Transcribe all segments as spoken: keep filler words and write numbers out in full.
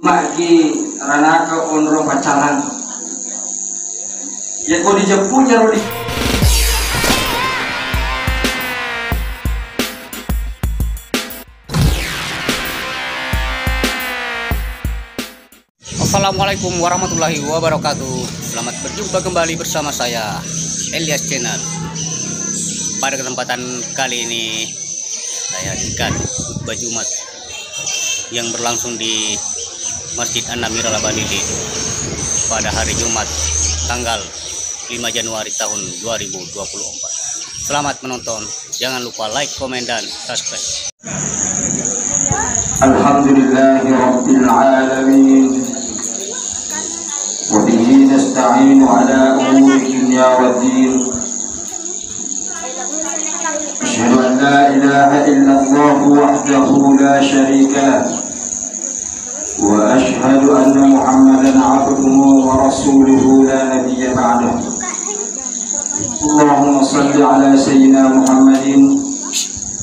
Magi ranaka onrong pacalang. Yako dijeppu jaro di Assalamualaikum warahmatullahi wabarakatuh. Selamat berjumpa kembali bersama saya, Elias Channel. Pada kesempatan kali ini, saya hadirkan khutbah Jumat yang berlangsung di Masjid An-Namir Al-Abanidi pada hari Jumat, tanggal lima Januari tahun dua ribu dua puluh empat. Selamat menonton. Jangan lupa like, komen, dan subscribe. الحمد لله رب العالمين، وبه نستعين على أمور الدنيا والدين. أشهد أن لا إله إلا الله وحده لا شريك له، وأشهد أن محمدا عبده ورسوله لا نبي بعده. اللهم صل على سيدنا محمد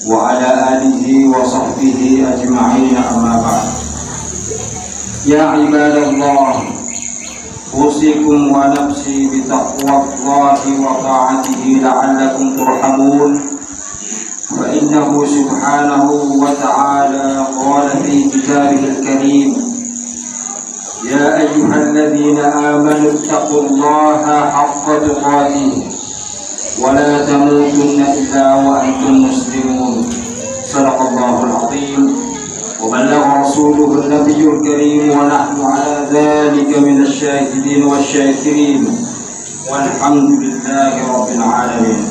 وعلى آله وصحبه أجمعين، أما بعد. يا عباد الله، أوصيكم ونفسي بتقوى الله وطاعته لعلكم ترحمون، فإنه سبحانه وتعالى قال في كتابه الكريم: يا أيها الذين آمنوا اتقوا الله حق تقاته ولا تموتن إلا وأنتم مسلمون. صدق الله العظيم وبلغ رسوله النبي الكريم ونحن على ذلك من الشاهدين والشاكرين والحمد لله رب العالمين.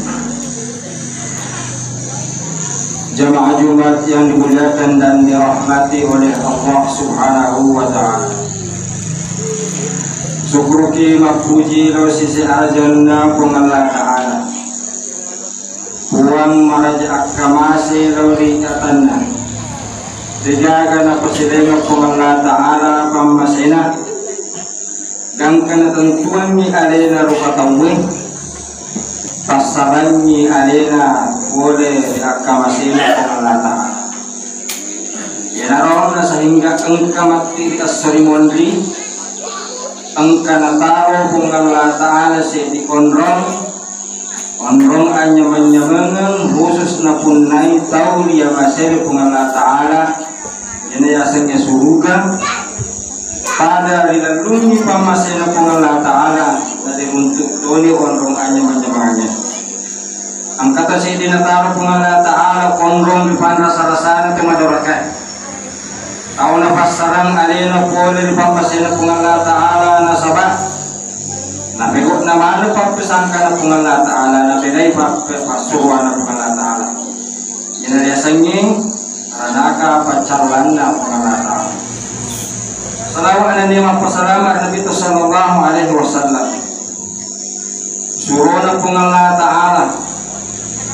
Jamaah Jumat yang dimuliakan dan dirahmati oleh Allah Subhanahu wa Ta'ala. Sukkuruki mappuji lao sise arajanna Puang Allah Ta'ala. Puang maraja akkamase lao ri atanna. Degaga napasilenga Puang Allah Ta'ala pammasena. Gangka natentuangngi alena rupa tauwe, passalangngi alena pole ri akkamasena Puang Allah Ta'ala. Iyanaro onna sehingga engka matti ri esso ri monri, engka nataro Puang Allah Ta'ala seddi onrong, onrong anyameng-nyamengeng khusus napunnai tau riamasei Puang Allah Ta'ala, iyana yasengnge suruga, pada rilellungngi pammasena Puang Allah Ta'ala, nadiruntu toni onrong anyameng-nyamengeng. Engkata seddi nataro Puang Allah Ta'ala onrong ripanrasa-rasana tu madorakae. Tau napassarang alena pole ri pammasena Puang Allah Ta'ala nasaba napegau'na maneng pappesangkana Puang Allah Ta'ala, napedai pappe-, passuroanna Puang Allah Ta'ala. Iyana riasengnge ranaka paccalanna Puang Allah Ta'ala. Salawat nennia mappasalama ri Nabitta sallallahu alaihi wasallam. Surona Puang Allah Ta'ala,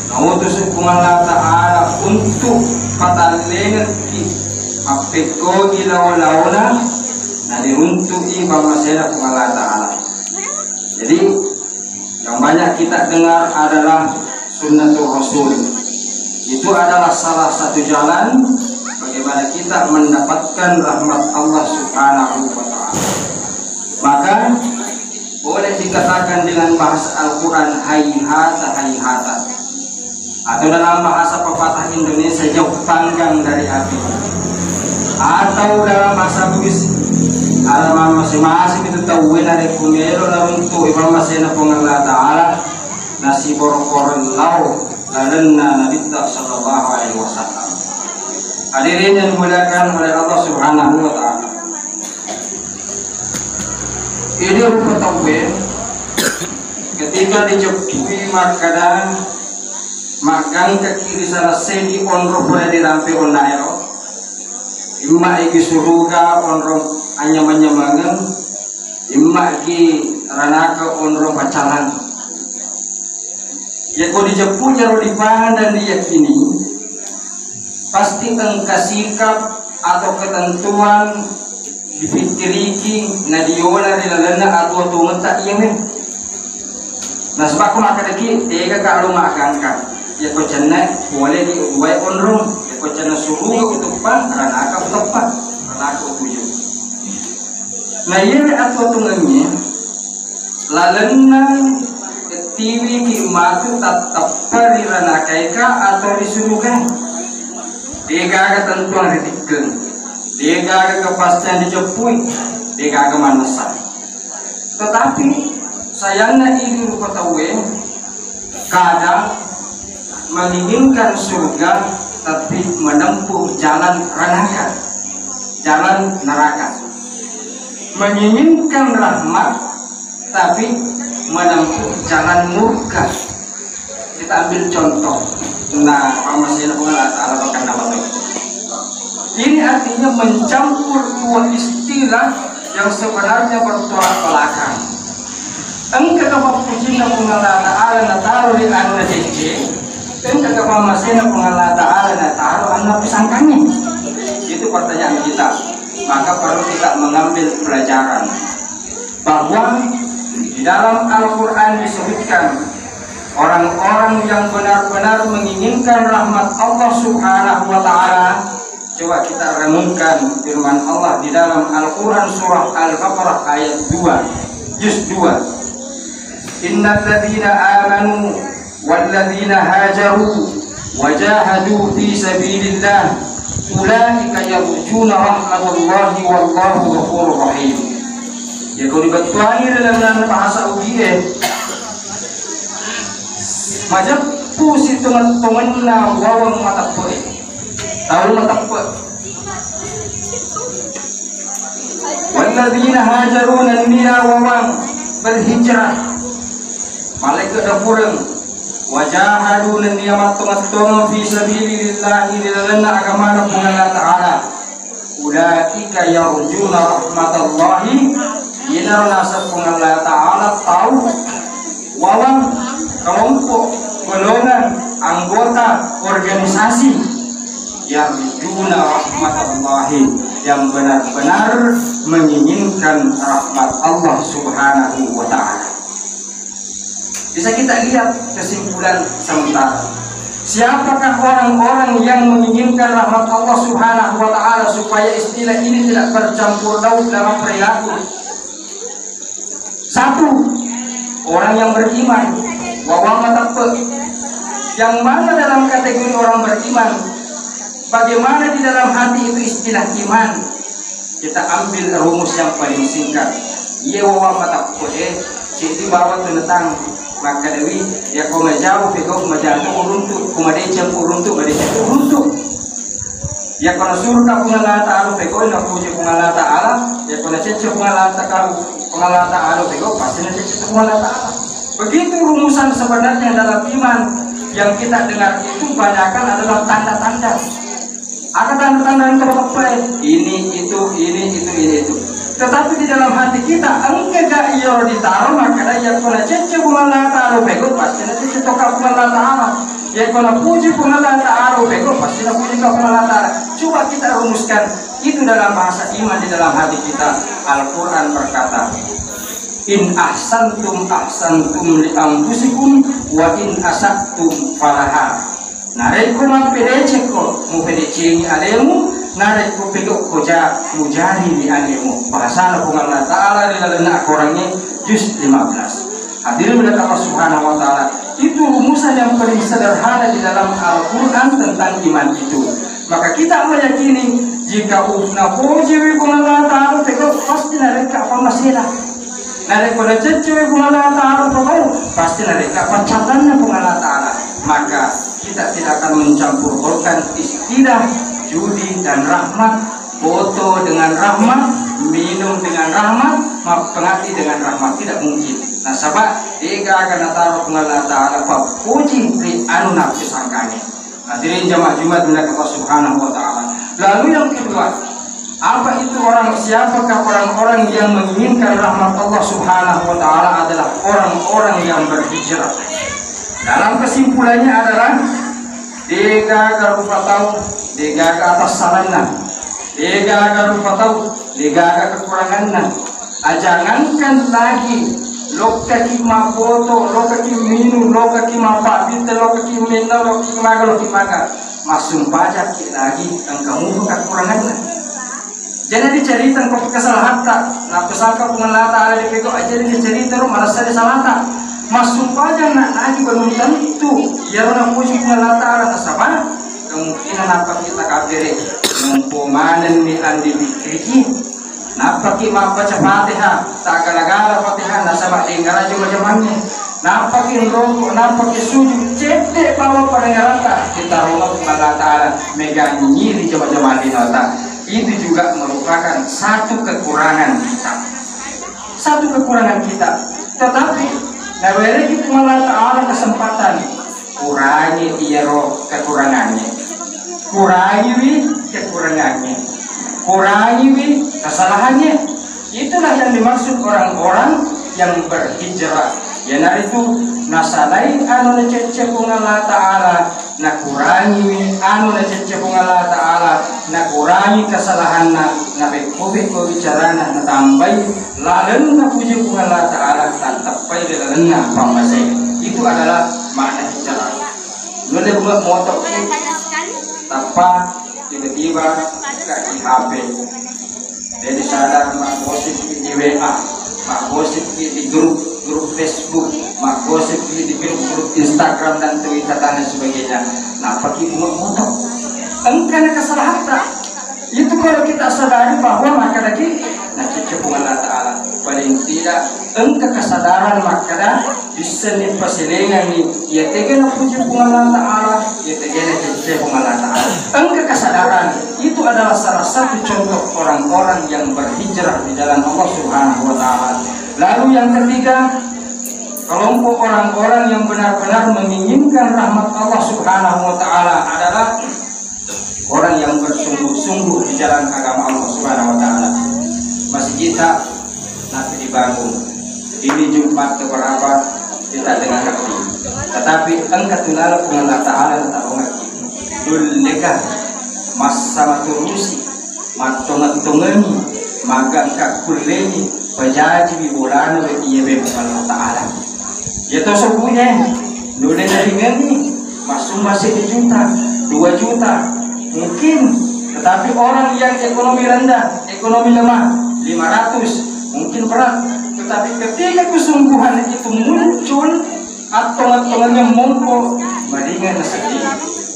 nautusu Puang Allah Ta'ala untuk patallengekki mappekkogi lao-laona, nadiruntu'i pammasena Puang Allah Ta'ala. Jadi, yang banyak kita dengar adalah sunnatul rasul. Itu adalah salah satu jalan bagaimana kita mendapatkan rahmat Allah Subhanahu wa Ta'ala. Maka, boleh dikatakan dengan bahasa Al-Quran, hayhata, hayhata. Atau dalam bahasa pepatah Indonesia, jauh panggang dari api. Atau dalam bahasa Bugis, alaman masing-masing itu tauwe narekko melo naruntu'i pammasena Puang Allah Ta'ala, nasiborokoro lao lalenna Nabitta sallallahu alaihi wasallam. Hadirin yang dimuliakan oleh Allah Subhanahu wa Ta'ala. Ini rupa tauwe ketika dijeppui makkada maggangkaki ri salasseddi onrong pura dirampe onnaero, imma igi suruga onrong anyameng-nyamengeng, imma igi ranaka onrong pacalang. Yako dijeppu jaro dipahang dan diyakini, pasti engka sikap atau ketentuan dipikkiriki nadiola ri lalenna atuo-tuongetta iyami. Nasaba ko makkadaki, tegaka lo maggangka. Yako cenna pole di uduai onrong, yako cenna suruga uteppa, ranaka uteppa, ranaka utuju. Nah, iya atuatungengnge lalenna tiwiki matu tatteppe ri ranakaika atau ri suruga. Degaga tentuang ritikkeng, degaga kepastian diceppui, degaga manessa. Tetapi sayanna idi rupa tauwe, kadang menginginkan surga tapi menempuh jalan ranaka, jalan neraka. Menginginkan rahmat tapi menempuh jalan murka. Kita ambil contoh. Nah, pammasena Puang Allah Ta'ala bahkan nama baik. Ini artinya mencampur dua istilah yang sebenarnya bertolak belakang. Engka kepappujinna Puang Allah Ta'ala nataro ri anna cecce, engka kepammasena Puang Allah Ta'ala nataro anna pisangkangnge. Itu pertanyaan kita. Maka perlu kita mengambil pelajaran bahwa di dalam Al-Quran disebutkan orang-orang yang benar-benar menginginkan rahmat Allah Subhanahu wa Ta'ala. Coba kita renungkan firman Allah di dalam Al-Quran, surah Al-Baqarah ayat dua, juz dua. Innalladzina amanu walladzina hajaru wajahadu fi sabilillah ulaika yarjuna rahmatallahi wallahu ghafurur rahim. Jadi kalau dibattuangi dalam bahasa Ugie, majeppu sitonget-tongenna wawang mateppe'e. Tau mateppe'. Walladzina hajaru, nennia wawang berhijrah. Malaika dapureng. Wajahadu, nennia mattonga-tonga fi sabilillahi, ri lalenna agamana Puang Allah Ta'ala. Ulaika yarjuna rahmatallahi, iyanaro naseng Puang Allah Ta'ala tau, wawang, kelompok, golongan, anggota, organisasi yarjuna rahmatallahi, yang benar-benar menginginkan rahmat Allah Subhanahu wa Ta'ala. Bisa kita lihat kesimpulan sementara. Siapakah orang-orang yang menginginkan rahmat Allah Subhanahu wa Ta'ala supaya istilah ini tidak bercampur laut dalam perilaku? Satu, orang yang beriman. Wawang mateppe'. Yang mana dalam kategori orang beriman? Bagaimana di dalam hati itu istilah iman? Kita ambil rumus yang paling singkat. Iya wawang mateppe'e, ceddi bawang tu natang. Makkadawi, ya ko majau pegau majau uruntu, ko madeceng uruntu, madeceng uruntu. Ya ko nasurka Puang Allah Ta'ala pegau, napuji Puang Allah Ta'ala. Ya ko nacecce Puang Allah Ta'ala, Puang Allah Ta'ala pegau, pasti nacecce Puang Allah Ta'ala. Begitu rumusan sebenarnya dalam iman. Yang kita dengar itu banyakkan adalah tanda-tanda. Ada tanda-tanda yang terpepai, ini itu, ini itu, ini itu. Tetapi di dalam hati kita, engka ga iyaro ditaro, maka iya ko nacecce Puang Allah Ta'ala pegau, pasti nacecce toka Puang Allah Ta'ala. Ya ko napuji Puang Allah Ta'ala pegau, pasti napuji ka Puang Allah Ta'ala. Coba kita rumuskan itu dalam bahasa iman di dalam hati kita. Al-Quran berkata, "In ahsantum ahsantum li anfusikum wa in asa'tum falaha." Narekko mappedecekko, mupedecengi alemu, narekko pegokko ja, mujari ri alemu. Bahasana Puang Allah Ta'ala ri lalenna akorangnge, juz lima belas. Hadirin mula Allah Subhanahu wa Ta'ala, itu rumusan yang paling sederhana di dalam Al-Quran tentang iman itu. Maka kita meyakini, jika napojiwi Puang Allah Ta'ala pegau, pasti narekka pammasena. Narekko naceccewi Puang Allah Ta'ala pegau, pasti narekka paccatanna Puang Allah Ta'ala. Maka kita tidak akan mencampur baurkan istilah judi dan rahmat, foto dengan rahmat, minum dengan rahmat, mappengaji dengan rahmat. Tidak mungkin. Nasaba, degaga nataro Puang Allah Ta'ala pappoji ri anu nappesangkange. Hadirin jamaah Jumat dimuliakan Allah Subhanahu wa Ta'ala. Lalu yang kedua, apa itu orang, siapakah orang-orang yang menginginkan rahmat Allah Subhanahu wa Ta'ala? Adalah orang-orang yang berhijrah. Dalam kesimpulannya adalah, degaga rupa tau, degaga atassalanna, degaga rupa tau, degaga kekuranganna. Ajangankan lagi, lokkaki mappoto, lokkaki minung, lokkaki mapabbitte, lokkaki menno, lokkaki maga, lokkaki maga. Massumpajakki lagi, engka mupa kekuranganna. Jadi dicerita engka kesalahatta, napesaka Puang Allah Ta'ala di pego aja dicerita ro marasa di salata. Massumpajang nak lagi belum tentu iyaro napuji Puang Allah Ta'ala nasaba kemungkinan apa kita kafir. Nompo manenni andi dikriki. Nappaki mabbaca Fatihah, tak gara-gara Fatihah nasaba dengara jama-jamangnge. Nappaki roko, nappaki sujud, cedde bawang padengarata kita roko Allah Ta'ala megangi ri jama-jamang linota. Itu juga merupakan satu kekurangan kita. Satu kekurangan kita. Tetapi nawereki Puang Allah Ta'ala kesempatan, kurangi iyaro kekurangannya. Kurangiwi kekurangannya. Kurangiwi kesalahannya. Itulah yang dimaksud orang-orang yang berhijrah. Iyanaritu nasalai anu nacecce Puang Allah Ta'ala, nakurangiwi anu nacecce Puang Allah Ta'ala, nakurangi kesalahanna, nabekko-bekko bicarana, natambai lalenna puji Puang Allah Ta'ala, tatteppai ri lalenna pammasé. Itu adalah makna hijrah. Nulle bunga motor tappa tiba-tiba ka di H P. Jadi sadar maggosip di W A, maggosip di grup, grup Facebook, maggosip di grup, grup Instagram dan Twitter dan lain sebagainya. Nah, pagi bunga motor. Engka na kesalahan tak? Itu kalau kita sadari bahwa makkadaki nacicci Puang Allah Ta'ala. Paling tidak engka kesadaran makkada bissenni pasilenganni iya tega napuji Puang Allah Ta'ala, iya tega nacicci Puang Allah Ta'ala. Engka kesadaran itu adalah salah satu contoh orang-orang yang berhijrah di jalan Allah Subhanahu wa Ta'ala. Lalu yang ketiga, kelompok orang-orang yang benar-benar menginginkan rahmat Allah Subhanahu wa Ta'ala adalah orang yang bersungguh-sungguh di jalan agama Allah Subhanahu wa Ta'ala. Masjid kita nanti dibangun. Ini Jumat keberapa kita dengar ngerti. Tetapi engka tunala Puang Allah Ta'ala dan tahu ngerti. Nulleka massa maturusi, mattongeng-tongengi, maga engka kulleni, pajajiwi bolana we iya we Puang Allah Ta'ala. Iya to sobu'e, nulle naringenni, massumba sejuta, dua juta, mungkin. Tetapi orang yang ekonomi rendah, ekonomi lemah, lima ratus, mungkin berat. Tetapi ketika kesungguhan itu muncul, attong-attongenna mompo, maringan sedih.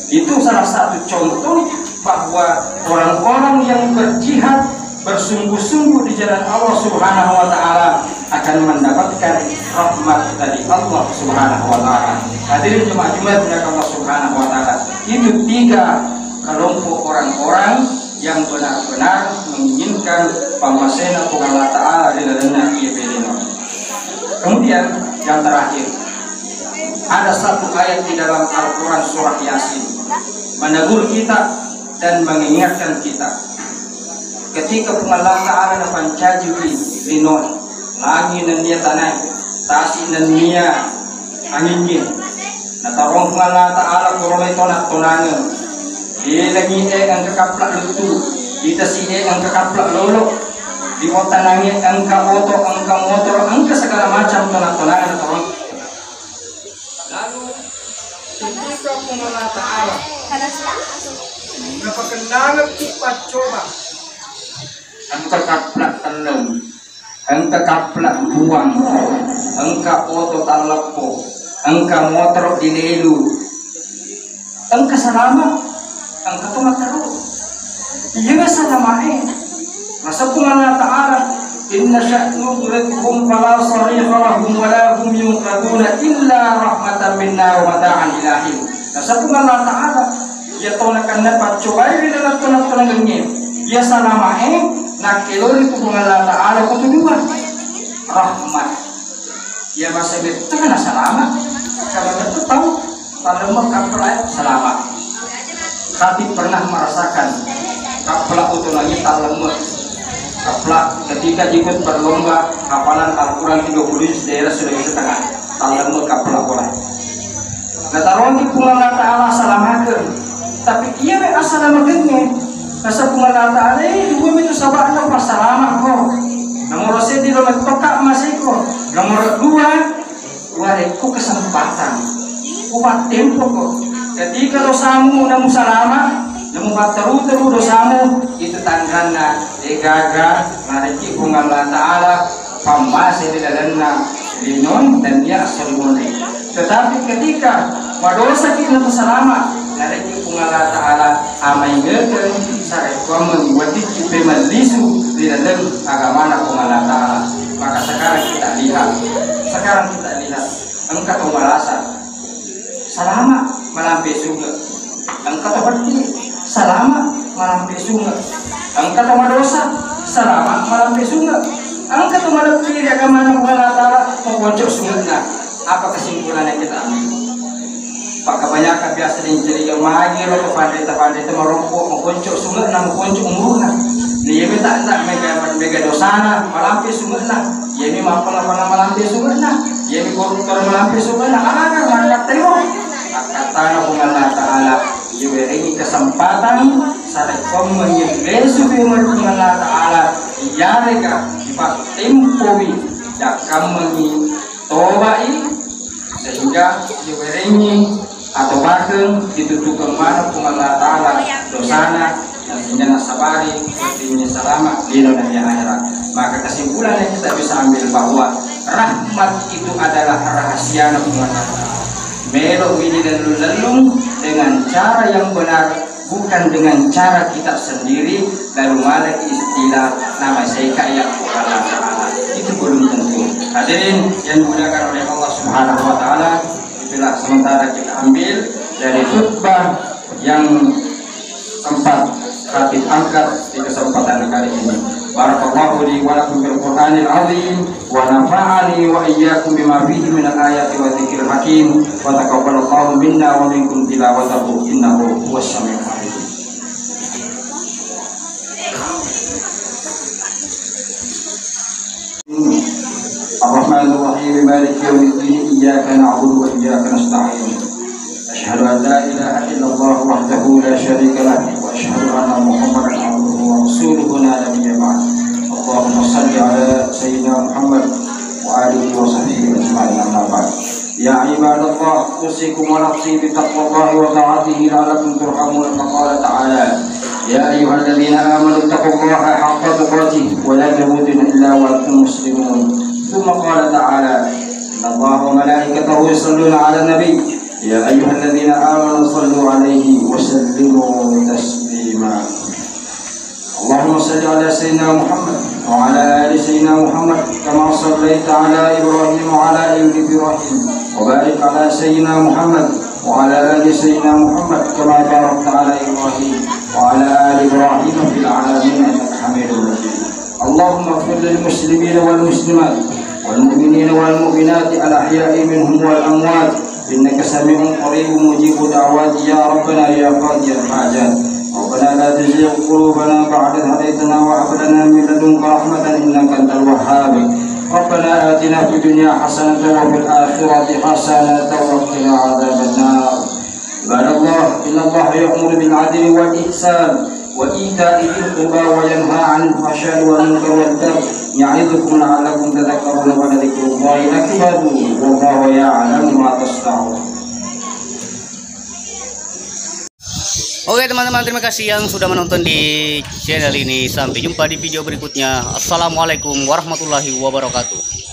Itu salah satu contoh bahwa orang-orang yang berjihad bersungguh-sungguh di jalan Allah Subhanahu wa Ta'ala akan mendapatkan rahmat dari Allah Subhanahu wa Ta'ala. Hadirin jemaah Jumat yang Allah Subhanahu wa Ta'ala, itu tiga kelompok orang-orang yang benar-benar menginginkan pamasena Puang Allah Ta'ala di dalamnya ia beri. Kemudian yang terakhir, ada satu ayat di dalam Al-Quran surah Yasin menegur kita dan mengingatkan kita. Ketika Puang Allah Ta'ala napancaji ri lino, langi nennia tanai, tasi nennia angingngin. Natarong Puang Allah Ta'ala koromai tona-tonangeng. Di langi e engka kapla luttu, di tasi e engka kapla lolo, di watanangi engka oto, engka motor, engka segala macam tona-tonangeng natarong. Lalu ketika Puang Allah Ta'ala napakennangekki paccoba, engka kapla telleng, engka kapla duang, engka oto talleppo, engka motoro dilelu, engka salama, engka to matteru. Iya salamae. Nasabbu Allah Ta'ala, "Inna sya'nu yughrikkum fala sarikha lahum wa la hum yunqaduna illa rahmatan minna wa mata'an ilahin." Nasabbu Allah Ta'ala, iya tona kanna paccobai ri dalam tona-tona gengnge. Iya salamae, nakkelori ku Puang Allah Ta'ala kutu dua. Rahmat. Iya masa itu kan salama. Kalau itu tahu, kalau mau kapal aja salama. Tapi pernah merasakan kapal oto langit talemme. Kapal ketika ikut berlomba hafalan Al-Quran tiga puluh juz daerah Sulawesi Tengah. Talemme kapal oto. Natarongi Puang Allah Ta'ala salamaken. Tapi iya we asalamakenne. Nasaba Puang Allah Ta'ala, eh, dua itu sabakna passalama ko. Nomor seddi lo mettoka masiko. Nomor dua, warekko kesempatan. Upat tempo ko. Ketika dosamu namu salama, namu batteru-teru dosamu, itu Tangganna, degaga narekki Puang Allah Ta'ala pammase ri lalenna lino nennia assalimone. Tetapi ketika madosaki nato salama, narekki Puang Allah Ta'ala amaingekeng sarekkuammeng weddikki pemellisu ri laleng agamana Puang Allah Ta'ala. Maka sekarang kita lihat, sekarang kita lihat, engka to malasa, salama malampe sunge. Engka to petti, salama malampe sunge. Engka to madosa, salama malampe sunge. Engka to malebbi ri agamana Puang Allah Ta'ala, maponco sungena. Apa kesimpulannya kita ambil? Pakkabanyakan biasa dinceri magi ro to pandeta-pandeta marompo, maponco sungena, maponco umurna. Nah, iya meta, tak mega, mega dosana, malampe sungena. Iya mi mappala-pala malampe sungena. Iya mi koruptor malampe sungena. Aga mangkattero? Akkattana Puang Allah Ta'ala, iwerengi kesempatan sarekkuammengngi lesu ri Puang Allah Ta'ala, iyarega ipattempoi jakkammengngi tobai, sehingga iwerengi atau bahkan dituttukeng maneng Puang Allah Ta'ala dosana, sehingga nasabari, artinya selamat di dunia akhirat. Maka kesimpulan yang kita bisa ambil bahwa rahmat itu adalah rahasia Puang Allah Ta'ala. Melo widi lellung-lellung dengan cara yang benar, bukan dengan cara kita sendiri, lalu malah istilah nama saya kaya Puang Allah Ta'ala. Itu belum tentu. Hadirin yang dimuliakan oleh Allah Subhanahu wa Ta'ala, itulah sementara kita ambil dari khutbah yang sempat Khatib angkat di kesempatan kali ini. Barakallahu li wa lakum fil Qur'anil azim, wa nafa'ani wa iyyakum bima fihi minal ayati wa dzikril hakim, wa taqabbalallahu minna wa minkum tilawatahu, innahu huwas samiul alim. الرحمن الرحيم. مالك يوم الدين. إياك نعبد وإياك نستعين. أشهد أن لا إله إلا الله وحده لا شريك له، وأشهد أن محمدا عبده ورسوله لا نبي بعده. اللهم صل على سيدنا محمد وآله وصحبه أجمعين. أما بعد. يا عباد الله، أوصيكم ونفسي بتقوى الله وطاعته لعلكم ترحمون. فقال تعالى: يا أيها الذين آمنوا اتقوا الله حق تقاته ولا تموتن إلا وأنتم مسلمون. ثم قال تعالى: إن الله وملائكته يصلون على النبي، يا أيها الذين آمنوا صلوا عليه وسلموا تسليما. اللهم صل على سيدنا محمد وعلى آل سيدنا محمد كما صليت على إبراهيم وعلى آل إبراهيم، وبارك على سيدنا محمد وعلى آل سيدنا محمد كما باركت على إبراهيم وعلى آل إبراهيم في العالمين إنك حميد مجيد. اللهم اغفر للمسلمين والمسلمات والمؤمنين والمؤمنات الأحياء منهم والأموات إنك سميع قريب مجيب دعوات يا ربنا يا قاضي الحاجات. ربنا لا تزغ قلوبنا بعد إذ هديتنا وهب لنا من لدنك رحمة إنك أنت الوهاب. ربنا آتنا في الدنيا حسنة وفي الآخرة حسنة وقنا عذاب النار. عباد الله، إن الله يأمر بالعدل والإحسان وإيتاء ذي القربى وينهى عن الفحشاء والمنكر والبغي يعظكم لعلكم تذكرون ولذكر الله أكبر والله يعلم ما تصنعون. Oke teman-teman, terima kasih yang sudah menonton di channel ini. Sampai jumpa di video berikutnya. Assalamualaikum warahmatullahi wabarakatuh.